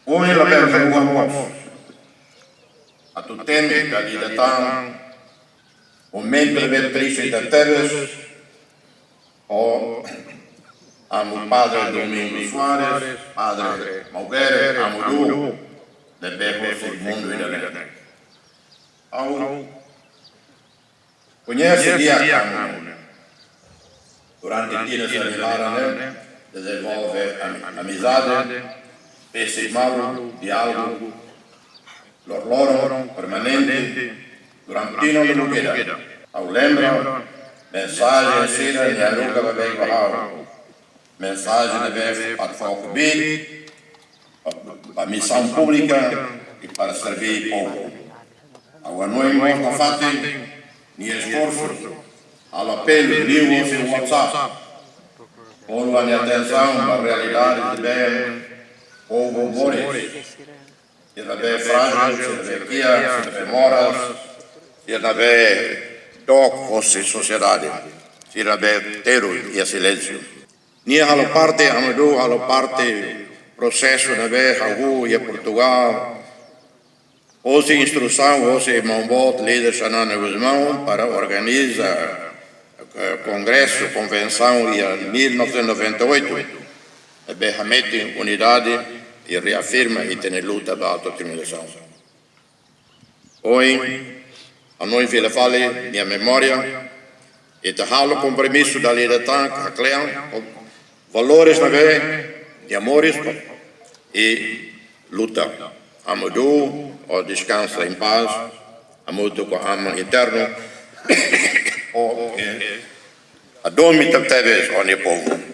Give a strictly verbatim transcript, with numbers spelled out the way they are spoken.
Ohin labele haluha mós atu temi dala ida tan momentu ne'ebé triste tebes, ho amu Padre Domingos Soares, Padre Maubere, Amu Du, ne'ebé hosi mundu ida-ne'e. Ha'u koñese di'ak Amu Ne'e. Durante tinan sira nia laran ne'e, dezenvolve ami-, amizade, pese malu, diálogu, loroloron, permanente, durante tinan lubuk ida. Ha'u lembra mensajen sira nia haruka ba ha'u. Mensajen ne'ebé atu fó kbiit ba misaun públika i para serve povu. Ha'u hanoin mós nafatin nia esforsu, halo apelu liuhosi WhatsApp, hodi hato'o atensaun ba realidade ne'ebé povu moris. Sira ne'ebé frájil, sira ne'ebé kiak, sira ne'ebé moras, sira ne'ebé dook hosi sosiedade, sira ne'ebé terus iha silénsiu. Nia halo parte, Amu Du halo parte prosesu ne'ebé hahú iha Portugal, hosi instrusaun hosi maun boot líder Xanana Gusmão para organiza, eh, kongresu, konvensaun iha mil novecentos e noventa e oito, ne'ebé hametin unidade i reafirma ita-nia luta ba autodeterminasaun. Ohin, ha'u hanoin fila fali nia memória, ita halo kompromisu dala ida tan ka kle'an, valores ne'ebé nia moris i luta. Amu Du, ó deskansa em paz, hamutuk ho Aman Eternu, ó, eh, hadomi tebetebes ó-nia povu.